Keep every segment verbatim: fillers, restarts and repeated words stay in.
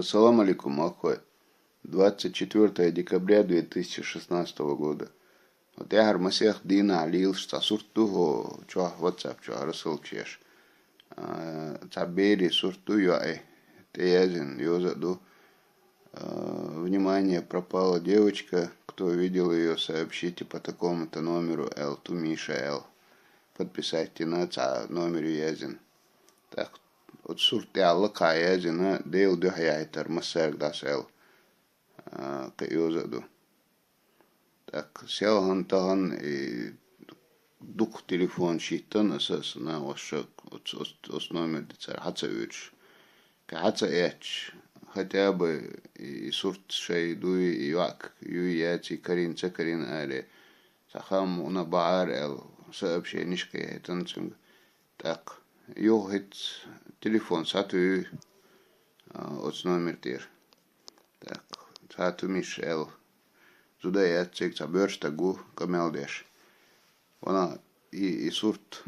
Ассаламу алейкум, ахой. Двадцать четвёртое декабря две тысячи шестнадцатого года. Вот я масех дийнахьа лийлаш цхьа сурт ду хӀокху чохь, WhatsApp чохь рассылка еш. А, цхьа берийн сурт ду, йоӀе, тӀе яздина йоза а ду. А, внимание, пропала девочка. Кто видел её, сообщите по такому-то номеру, аьлла, ту Миша аьлла. Подписать йина, цхьа номер ю яздина. ТӀаккха оцу сурт тӀехь лакхахь яздина, Делан дуьхьа яхьийтар массаьрга дӀасаьлла, а, кхин йоза а ду. ТӀаккха селхана тахана и дукха телефонаш йиттина аса, аса нагӀоша оцу, оцу, оцу номер де цара хьа ца оьцуш. Кхин хьа ца эцча, хотя бы и, и сурт шайн дуй, и йоӀ юй яций, карийна ца карийна аьлла, цхьа хаам мукъана бахьара аьлла, сообщениш кхин яхьийтина цуьнга. ТӀаккха юха хӀинца телефон схьатуьй, а, оцу номер тӀера. ТӀаккха цхьа ту Миша аьлла, зуда а яц цига, цхьа боьрша стаг ву, къамел деш. Ванах и, и сурт,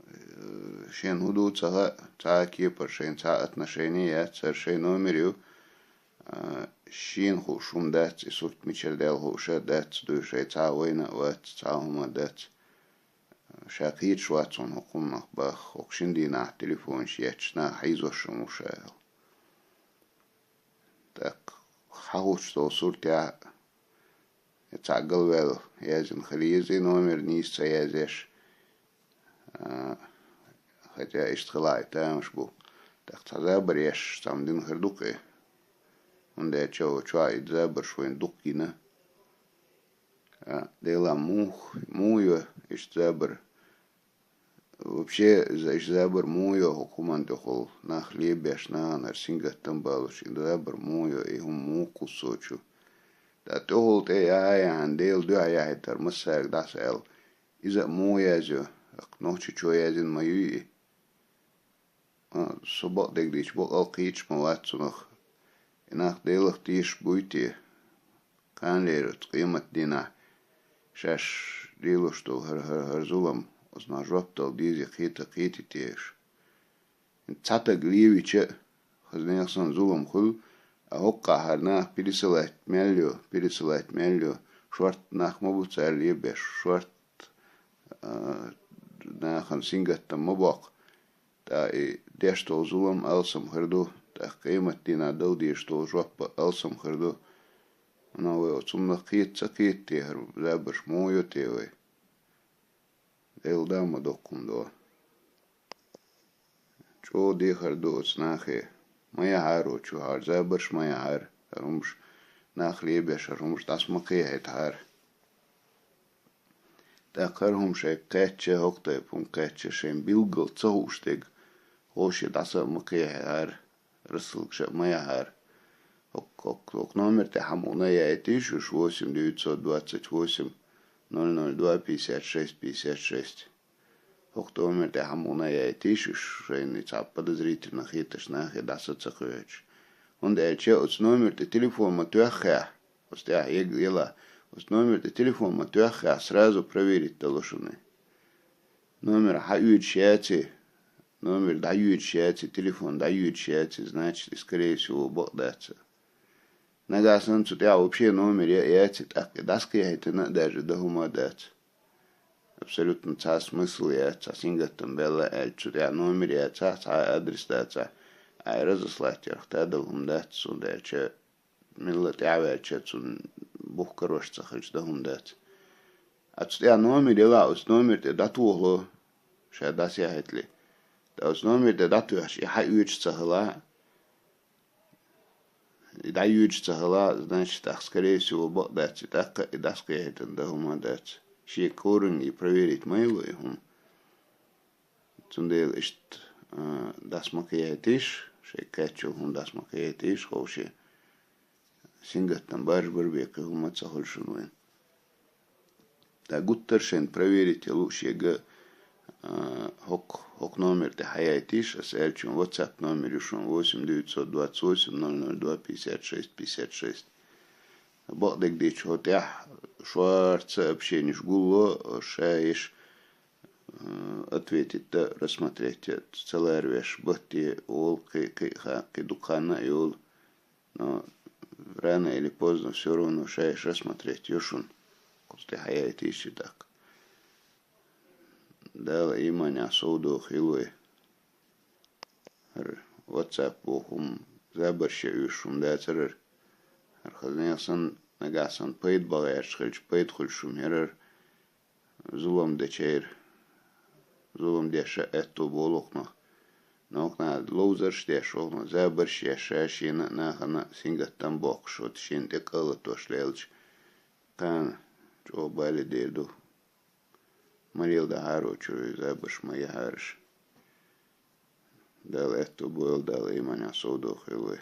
э, шен хӀун ду ца хаьа, цхьа а кепара шайна цхьа а отношение яц, хӀара шайн номер ю, а, шена хууш хӀума дац, и сурт мичара даьлла хууш а дац, дуй шайн цхьа а вайна а вац, цхьа а хӀума а дац. Ша кхеташ вац хьуна хӀокху хӀуманах баха, хӀокху шина дийнахь телефонаш етташ наха хьийзош хӀума ву ша аьлла. ТӀаккха хьахӀуттуш долу суртехь цхьаъ галваьлла яздина хила еза и номер нийса ца язъеш, а, хотя иштта хила а тамаш бу. ТӀаккха цхьа забар еш цхьамма дина хир ду-кх и. ХӀунда аьлча оцу чохь и забарш вайна дукха гина. А, Делан муха, муха йо иштта забар? Вообще, за-, иштта забар муха йо хӀокху хӀуманна тӀехула? Нах лебеш, нахана хӀара сингаттам балош, и забар муха йо, и хӀума муха кхуссу цу чу? ТӀаккха тӀехула тӀе яхьа а яхьна, Делан дуьхьа яхьийтар массаьрга дӀасаьлла. Иза а муха язйо, нохчичо яздина ма юй и? А, со бакъдерг дийча, бакъалла кхеташ ма вац цунах. И нах Делах тешаш буй те? Кхана лер оцу къематан дийнахь шаьш лелош долу хӀара, хӀара, хӀара зулам, оцунах жоп дала дезий кхета, кхетий те уьш? Цхьа стаг левича а, хаза нехан санна зулам хуьлу, а хӀокхахь хӀара нах пересылать мел йо, пересылать мел йо, шортта нах ма бу цара лебеш, шортта, а, нахана сингаттам ма боккху. ТӀаккха и деш долу зулам алсам хир ду, тӀаккха къематдийнахь дала дезаш долу жоп а алсам хир ду. Амма вай оцу хӀуманах кхета ца кхета те, хӀара забарш муха йо те вай? Делан да ма доккха хӀума до. ЧӀогӀа дехар ду оцу нахе. Ма яхьара оцу чу хӀара забарш, ма яхьара хӀара хӀумаш, нах лебеш хӀара хӀумаш дӀаса ма кхехьийтахьара. ТӀаккха хӀара хӀума шайга кхаьчча, хӀокху тайпа хӀума кхаьчча, шайн билггал ца хууш дерг, хӀокху шен дӀаса а ма кхехьахьара, рассылкаш а ма яхьара. ХӀокху, хӀокху, хӀокху номер тӀе хьан мукъана а яйтийша уьш, восемь девятьсот двадцать восемь ноль ноль два пятьдесят шесть пятьдесят шесть. ХӀокху номер тӀе хьан мукъана а яйтийша уьш, шайна и цхьа подозрительно хеташ нахе дӀаса ца кхоьхьуьйтуш. ХӀунда аьлча оцу номер тӀе телефон ма тоьххехь, оцу тӀехь е-, ела, оцу номер тӀе телефон ма тоьххехь, сразу проверить дало шуна. Номер хьан оьцуш яций, номер дӀайоьдуш яций, телефон дӀайоьдуш яций, значит, и, скорее всего, бакъ дац. Нагахь санна цу тӀехь вообще номер я а яций, тӀаккха и дӀасакхехьийтина а даже дан хӀума а дац. Абсолютно цхьа смысл яц, цхьа сингаттам баьлла аьлча, цу тӀехь номер яцахь, цхьа а адрес дацахь, а разослать ярх тадала хӀума дац, цунна аьлча, милла тӀаьхьаваьлча, цунна бух карош ца хилча, дан хӀума дац. А цу тӀехь номер елахь, оцу номер тӀе дӀатохало, ша дӀасаяхьийтале. ТӀаккха оцу номер тӀе дӀатоьхча, и хьан оьцуш ца хилахь, и дӀайоьдуш ца хилахь, значит, тӀаккха, скорее всего, бакъ дац и, тӀаккха и дӀасакхехьийтина дан хӀума дац. Шен корень и проверить ма ело и хӀума. Цундела иштта, а, дӀаса ма кхехьийтийша, шайга кхаьччалла хӀума дӀаса ма кхехьийтийша, хӀокху шен сингаттам баржа-баржа бен кхин хӀума ца хуьлу шуна вайн. ТӀаккха гуттар а шайна проверить ян лууш ерг, а, хӀокху, хӀокху номер тӀе хьаяйтийша, аса аьллачун WhatsApp номер ю шуна, восемь девятьсот двадцать восемь ноль ноль два пятьдесят шесть пятьдесят шесть. Бакъдерг дийча, хӀокху тӀехь шорта сообщенеш гулло, ша еш, а, ответить дан, рассмотреть ян ца ларвеш, батте волу, кхин, кхин, кхин дукха хан а йолу. Но рано или поздно всё равно шаьш рассмотреть ю шуна. Кхуза тӀе хьаяйта йиш ю тӀаккха. Дала иманехь совдохийла вай. ХӀара WhatsApp боху хӀума забарш ян оьшуш хӀума дацара хӀара. ХӀара хаза нехан санна, нагахь санна пайда бан гӀерташ хилча, пайда хуьлуш хӀума яра хӀара. Зулам дечара, зулам деш аьтто болу кхунах. Но кхунах ловзарш деш ву кхунах, забарш еш ша шена а, нахана а сингаттам боккхуш, вот шена тӀе кӀалатош лелча, кхана чӀогӀа бале дер ду. Ма леладахьара чуьра забарш, ма яхьара уьш. Дала аьтто бойла, Дала иманехь совдохийла вай.